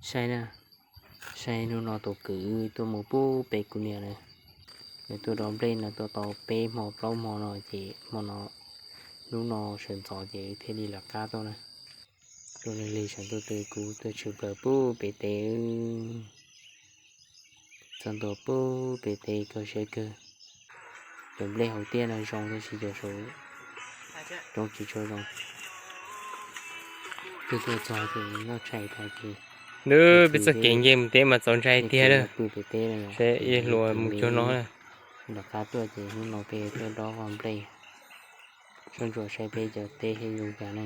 Saib na, saib hnub no tus kwv tuaj mus pub pem kuv niam na, nws tuaj dob nplej no tuaj tau peb hmo plaub hmo no ces hmo no, hnub no sawv ntxov ces thiaj li lawv qab tuaj na. Tuaj lig lig sawv ntuj tes kuv tuaj tshwm plaws pub pem teb, txog ntua pub pem teb kawg siab kawg. Cov nplej hauv tiaj no zoo tab sis cov saum roob tsis tshua zoo. Tuaj tuaj txog ces noj tshais tag ces peb txoj kev nce mus teb mas txaus ntshai tiag lawm. Pw pem teb no, peb hluas mus cuag no na. Lawv qab tuaj ces hnub no peb tuaj dob vaj nplej, soj ntsuam saib peb cov teb thiab zoo cas ne.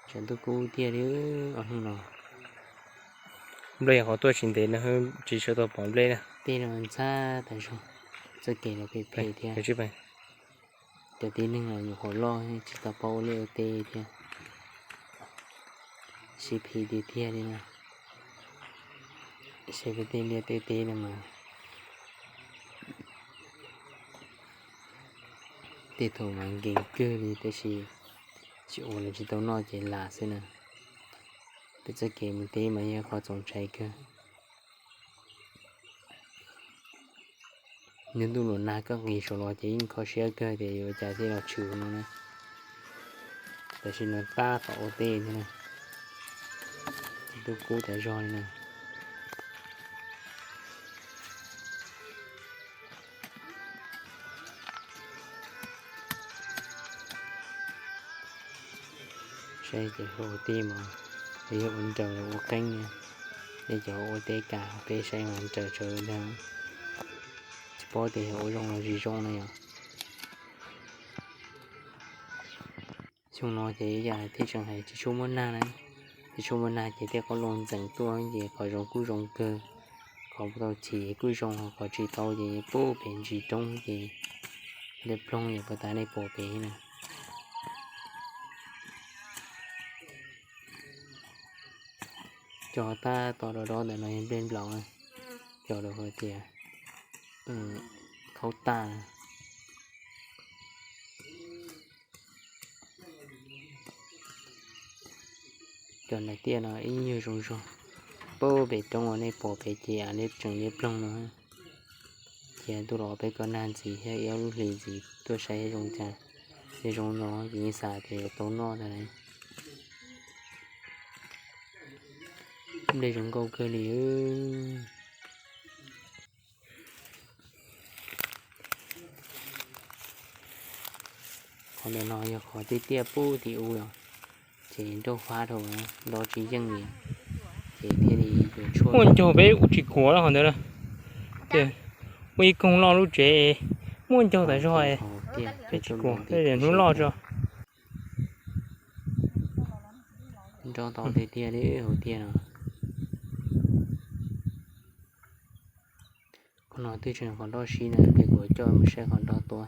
Tshav ntuj kub tiag li ob hnub no. Nplej qhov tuaj tsis ntev no tsis tshua tau pom nplej na. Tej no ntxhab tas zog, txoj kev los phem phem thiab. Cov tib neeg los nyuam qhuav loj tsis tau paub ua liaj ua teb thiab. Sib phim tiag tiag li na. Saib peb tej liaj tej teb no mas tej thaum mas nkees kawg li tab sis tsis ua los tsis tau noj ces lam xwb na. Peb txoj kev mus teb mas yog qhov txaus ntshai kawg. Nyob ntuj los nag koj nqis saum los ces yeej kho siab kawg tias yuav cas thiaj los tshwm no na. Tam sim no tab tom ua teb thiab na. Ntuj kub tas zog li na. Saib ces ua teb mas yog ua nraws los ua qeeb, nej cov ua teb kas peb saib mas nraws tsawv ntag. Tsis paub tias yog ua zoo los tsis zoo na yom. Xyoo no ces yam thiaj tseem hais tsis tshua muaj nag na, tsis tshua muaj nag ces tej qoob loo ntxeem tuaj ces qhov zoo kuj zoo kawg, qhov tau chim kuj zoo, qhov tsis tau ces pub pem ntsis roob ces liab ploog yom, puas tas nej pom pem na. Cov tab tom dob dob ntawm no yog nplej nplaum, cov lawv hu tias khaub tag. Cov nram tiaj no ib nyuag zoo zog, pub pem roob uas nej pom pem ces liab tseem liab ploog no. Ces ntuj los peb koj nag ntxiv thiab ib ob lub hlis ntxiv tuaj saib zoo cas. Yog zoo no ces yeej xav tias yuav tau noj ntag lauj. Nplej zoo nkauj kawg li. Qhov ntawm no yog qhov tiaj tiaj pub tim ub los, ces nrauj fab dhau, dob tsis yeej li, ces thiaj li yuav tshuaj. Muaj ncaug peb ua tsis kuav lawm qhov ntawd lawm. Muaj ib koog loj lub tsev, muaj ncaug tas zog, peb tsis kuav, peb hnub loj tso. Nrov ntau tiag tiag li hauv tiaj no. Qhov no twb tseem qhov nroj sib na, peb kuv coj mus saib qhov nroj tua.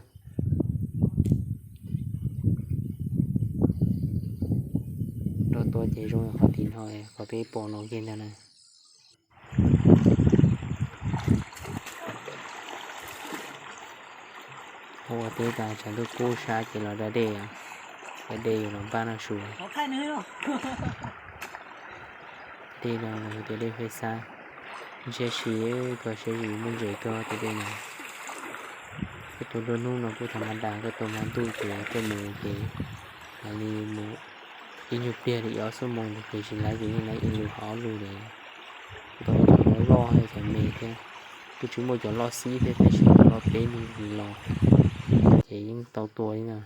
Nroj tua ces zoo qhov tim no, qhov peb pom no kiag ntag na. Ua teb tas tshav ntuj kub sab ces los da dej, da dej yuav los npaj noj su. Dej no tias dej Fej Xab, ntshiab si, koj siab zis muaj ntses koj tus dej no. Koj tua nruab hnub no kuj thaum ma das, koj tua hmo ntuj ces koj mus ces hais li mus ib nyuag pliag li ob xuab moos ces tsis laib ces yeej laib ib lus ob lus li. Kuj tau cov loj loj cov me thiab, kuj tsis muaj cov loj xib thiab tab sis cov loj peb lub los ces yeej tau tua li na.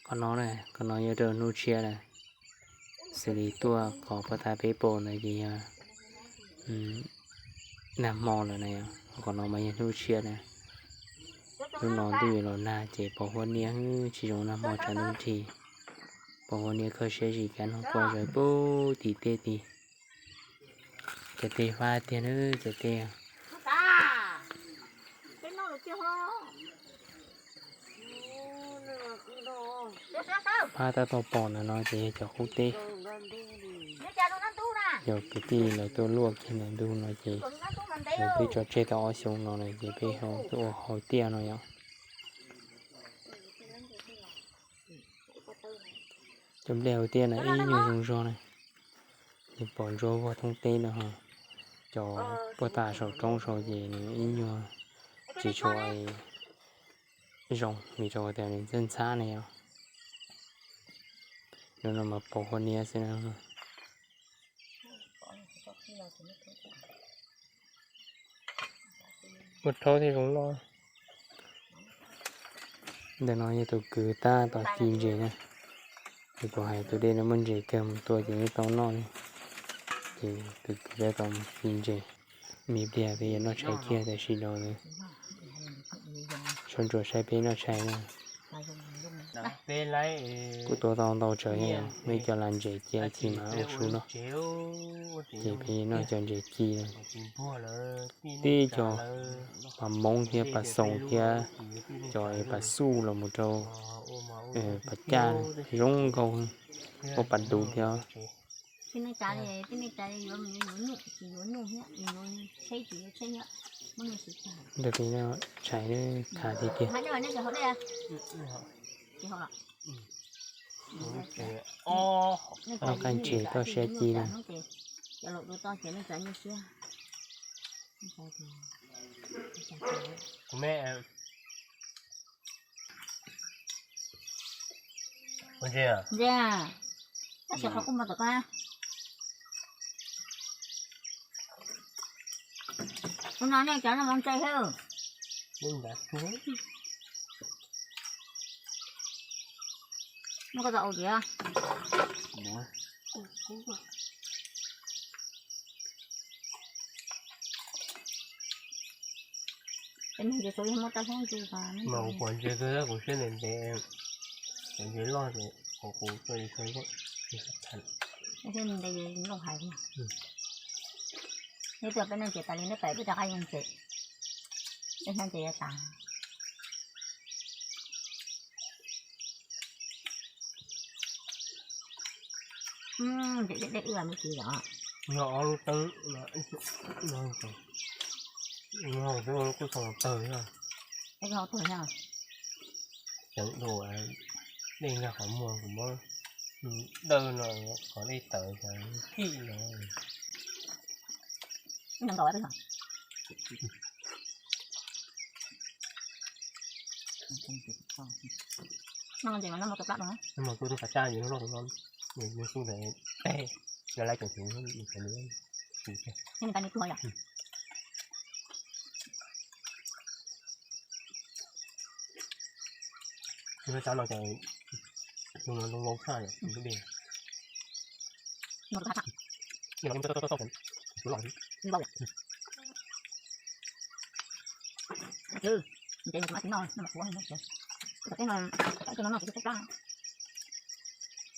Qhov no, qhov no yuav rau hnub tshiab na, xws li tuaj qhov pab thab peb pom ntawd ces yog nag hmo lawm na, qhov no mas yog hnub tshiab na. Hnub no ntuj yuav los nag ces pos huab niab tsis zoo nag hmo tshav ntuj nrig, pos huab niab kho siab zis kav noog quaj zawv pub tim tej tid. Cov teb fab tiag na, cov teb. Fab tab tom pom ntawm no ces yog cov qub teb. Yog kwv tij lawv tuaj luaj kiag ntawm ntug no ces lawv twb tso tseg tau ob xyoos no lawm ces peb ho tuaj ua hauv tiaj no yom. Cov nplej hauv tiaj no ib nyuag zoo zog na, nws pom ntsuab vog thoob teb no ho. Cov puag ta saum roob saud ces nws ib nyuag tsis tshua zoo vim rau tias nws ntxhab ntxhab ne os. Nws no mas pos hua niab xwb na. Ua rhaub thiaj zoo loj. Ntawm no yog tus kwv tab tom ci ntses na. Ces kuv hais tus dej no muaj ntses kawg mus tua ces yeej tau noj li. Ces tus kwv tab tom ci ntses. Me pliag peb yuav noj tshais kiag tam sim no. Soj ntsuam saib peb noj tshais na. Kuj tua tau ntau tsawv thiab, muaj ib co las ntses cia ib chim mas ua su noj. Ces peb noj cov ntses ci na. Tib co pas moob thiab pas xoos thiab cov pas xuj los mus rau pas caj zoo nkauj, ua pas duv thiab. Ntawm peb no tshais khav tiag tiag. Noj qab ntses toj siab ci na. Ntses, tab sis qhov kuj muaj tom koj na. Ua no nej cov no ntses thiab. Muaj koj tau ua tias. Mas kuv pom ntses kawg, kuv siab ntev ntev, pom ntses loj ces kuv tuaj li kawg. Nws tuaj peb no ntses tas li, neb pem peb rov qab yoo ntses, peb hnab ntses yuav tas. Ntses deb deb ib vas mus tsis yom. Yog ob lub teeb no, kuj tau tawg thiab. Ceev dua, dej nkag qhov muag kuv muab dawj no, qhov dej tawv ces khij no. Noj ntses mas noj mus tua plab no. Noj mus tua tus kav caj yus loj tus no, yus xub ntawd teg, yog laiv tseem tsis mus tua nws. Nws pais nws tuag yom. Nws tsab no ces nws zoo vau tshaj yom, nws lub dej. Nws los toj toj toj toj, nws los. Ntses mas tsis noj, noj mas kuv ua noj, kuv no noj tsis tau plab.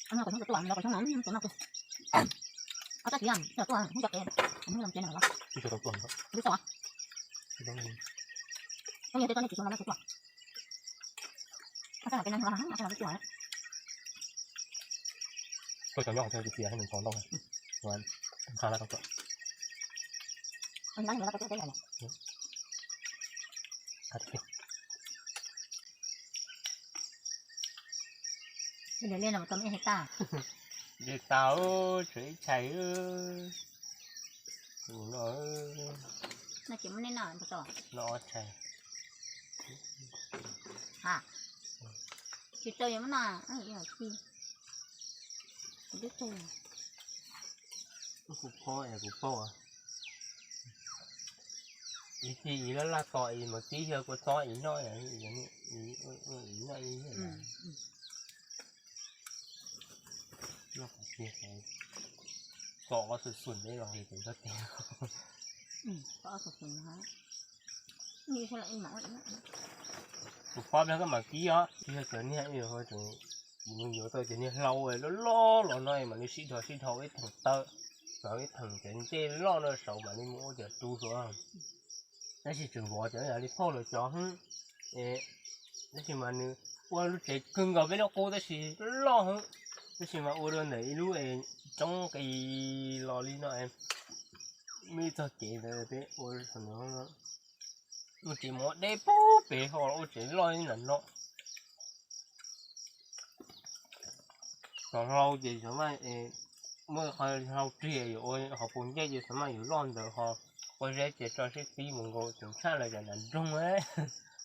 Noj kuv hnub tuaj los kuv hnub no hnub tuaj noj kuv. Ob sab tsiv tuaj hnub cov pem, hnub lom tsiab no los. Kuv tsis tau, kuv tsis tau nej tsis tau no no tsis tuaj. Ob sab no peb no, ob sab no tsis tuaj. Tuaj cov nyob hauv tiaj tiaj nws txaus ntau, nqa lawv tau tuaj. Ntses tas, tshuav ib tshais. No tsis muaj nej noj, noj ob tshais. Tsis tau yuav muab noj, kuv twb tau. Kuv phob es kuv pauj. Ib txhij ib laj laj tos ib mos tib yog kua txob ib noj, ib noj ib yam. Noj qhov tiag, txom qhov xum xum deb los ces ntog tiag. Kuv phob nrog koj mam kib os, yog cov niag, kuv yuav tau cov niag hlau loj loj los no mam li sib dhos sib dhos ib theem taw, mam ib theem cov ncej loj no saud mam li mus ua cov tu saud. Tab sis tseem vov cov yam li phauj lawv cov xwb. Tab sis mas nws ua lub tsev kawg nkaus peb lub qub tab sis loj xwb, tab sis mas ua rau ntawm ib lub es roob qis los li no, muaj ib txoj kev ntawd peb ua, ua tsev mov deb pub pem ho ua tsev loj li ntawm no. Txog hlau ces xav mas muaj qhov hlau riam yuav ua hauv paus ncej ces xav mas yuav loj ntawd ho ua zeb ces tso sib tib mus nkaus tseem tshaj lawm cov nram nroog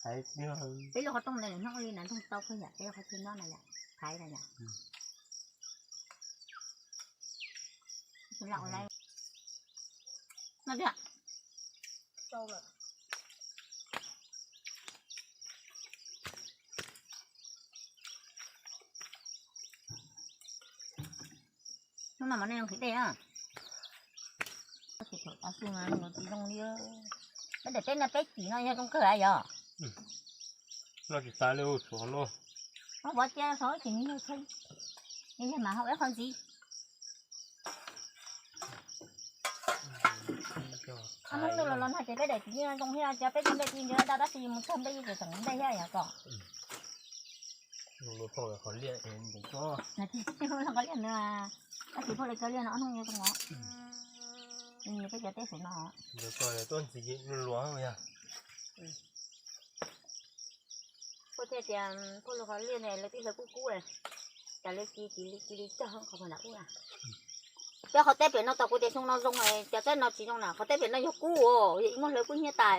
hais tiag. Peb lub qhov rooj ntawd nws nyob li nram nroog tau kawg yom, peb lub qhov chaw nyob na yom, thaiv na yom. No tiag. Hnub no mas nej zoo khiav dej na. Tsis thaum tav su mas zoo li peb daim teb no peb cim no yog zoo kawg yom. No tsis tas li tshuav no. Muab pov cia saum ib chim nws yog, nws yog mas hau ib qho ntxiv. Ob hnub no los los nag ces peb daim txiv yeej zoo thiab, cov peb txog nplej txiv ntawd dab, tab sis mus txog nplej yeej tseem nplej thiab yog kom. Qhov liaj ntawd, tab sis phauj li kaw liaj no ob hnub yuav zoo os. Peb cov teb saum no. Tuaj ntxiv luag luag yog. Kuv thiaj tias phauj lub qhov liaj ne lawv twb hlawv kub kub, cas li cia li cog qhov nram ub na. Peb qhov teb pem no tau kuv tias xyoo no zoo, cov teb no tsis zoo na, qhov teb pem no yog kub os, yog ib muab hlawv kub hnyiab tas.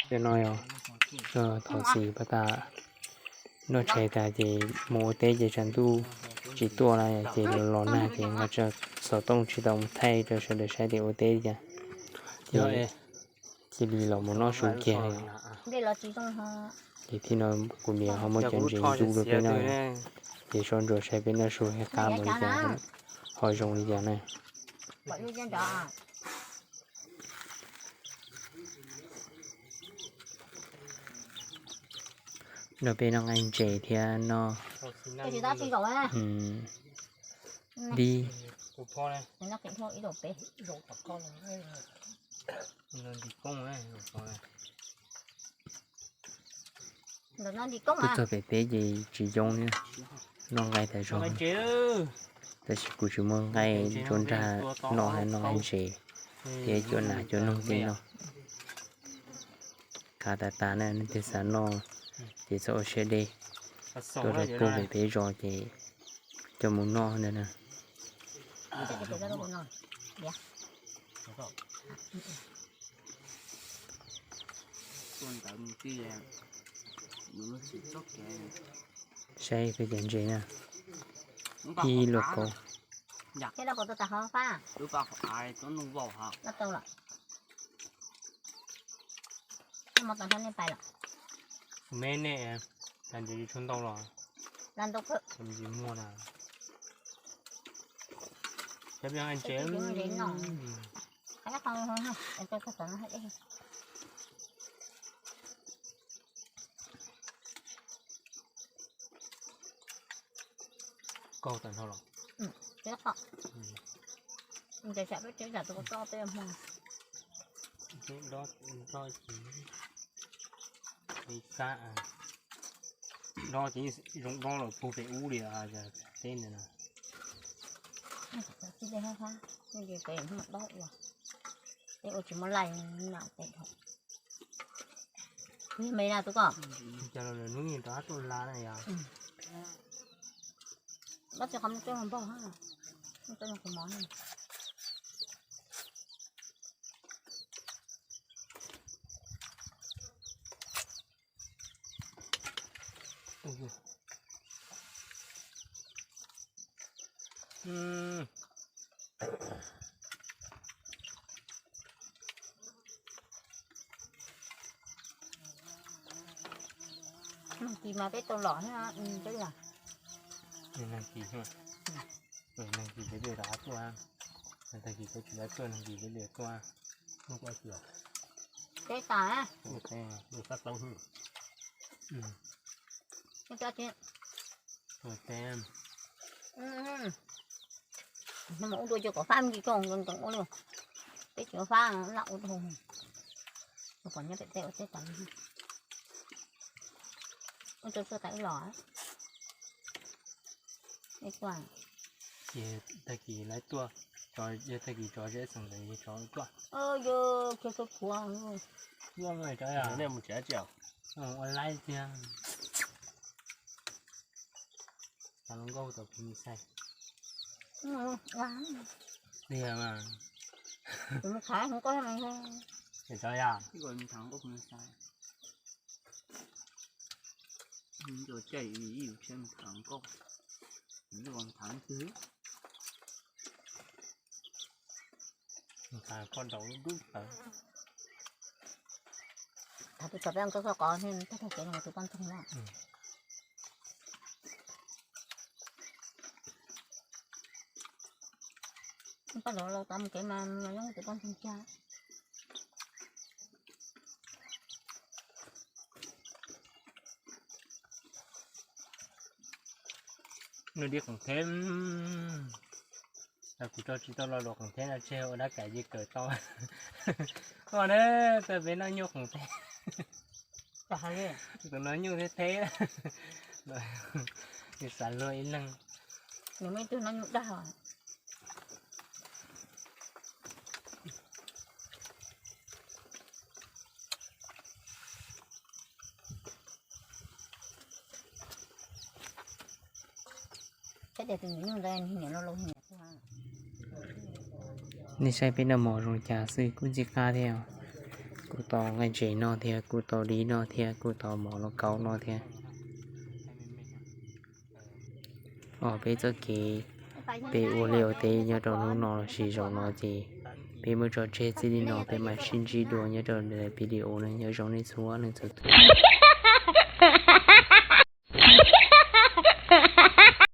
Cov no yog thov txim pab tas noj tshais tas ces mus ua teb ces tshav ntuj tsis tuaj na, ces los los nag ces nqa xov tooj tsis tau mus thaij rau sawv daws saib tias ua teb li cas. Ces cia li los mus noj su kiag. Ces thaum no kuv niam ho muab cov ntses ntxub rau peb noj, ces soj ntsuam saib peb noj su qab mus li cas, ho zoo li cas na. Nrog peb noj nqaij ntses thiab noj dib. Tuaj txog pem teb ces tsis coob thiab, noj nqaij tas zog. Tab sis kuv tsis muaj nqaij nruab nrag noj, noj nqaij ntses thiab cov nas cov noog tej no. Kav tas tas na, nej twg xav noj ces txhob ua siab deb, tuaj rau puag pem peb zos ces coj mus noj ntawd na. Saib peb cov ntses na, ib luaj kaub. Me ne, tas ntses tsis tshua ntau los. Ntses muag na. Cov ntses no. Kaug tag nrho los. Ntses tsam peb tsev tsam tus ko toj peb hmo. Dob, dob, dob ces zoo dob los puag pem ub li teb ntawd na. Peb ua tsis muaj laij na peb dhau. Kuv yog me na tus ko. Cas los lawv hnub nyoog rov qab tuaj la na yog. Dab tsi qhov muaj txoj npog, muaj txoj qhov mov. Nag kis mas peb tau los thiab. Nag kis, nag kis peb rov qab tuaj, nag kis peb tsis tau tuaj, nag kis peb li tuaj. Peb tas, peb tas. No mas ua dua cov kom fab me ntsis tso nkees nkees ua li. Peb tsis ua fab laj ua rau. Ua kom nyob pem teb ua teb tas li. Ua rau txhua tas ib los. Ces tag kis lawv tuaj, Yog tag kis tso zeb xeem ntawd yog tso tuaj. Yog khiav tuaj puav. Yog mas tso yog nej mus tsev tsis ua laib tiag. Tau lub nkauj tau kuv mus xais. Tiag mas. Kuv mus khawb hluas nkauj. Tso yog. Ib nkauj mus khawb hluas nkauj. Koj daus lub dub tawv. Thaum peb tso peb nkauj koj qov thiab tag tag kev no tus poj ntxoog no. Poj ntxoog laus tod mus kev mas yeej tus poj ntxoog cag. Nws dib khoom theb. Kuv tso tsis tau lo lus khoom theb no tseg ua dab kam yeej kawm tau. Ua na, txawm peb noj nyuj khoom theb. Tus no nyuj theb theb. Nws xav luag ib leeg. Nws muaj ib tug noj nyuj dag. Nej saib peb noj mov zoo cas xwb kuj ntxim qab thiab. Kuj tau nqaij ntses no thiab, kuj tau dib no thiab, kuj tau mov lauj kaub no thiab. Os, peb txoj kev peb ua liaj ua teb nyob rau hnub no lossis zaum no ces peb muab tso tseg txij li no, peb mam sib ntsib dua nyob rau video no, nyob zoo nej txhua leej txhua tus.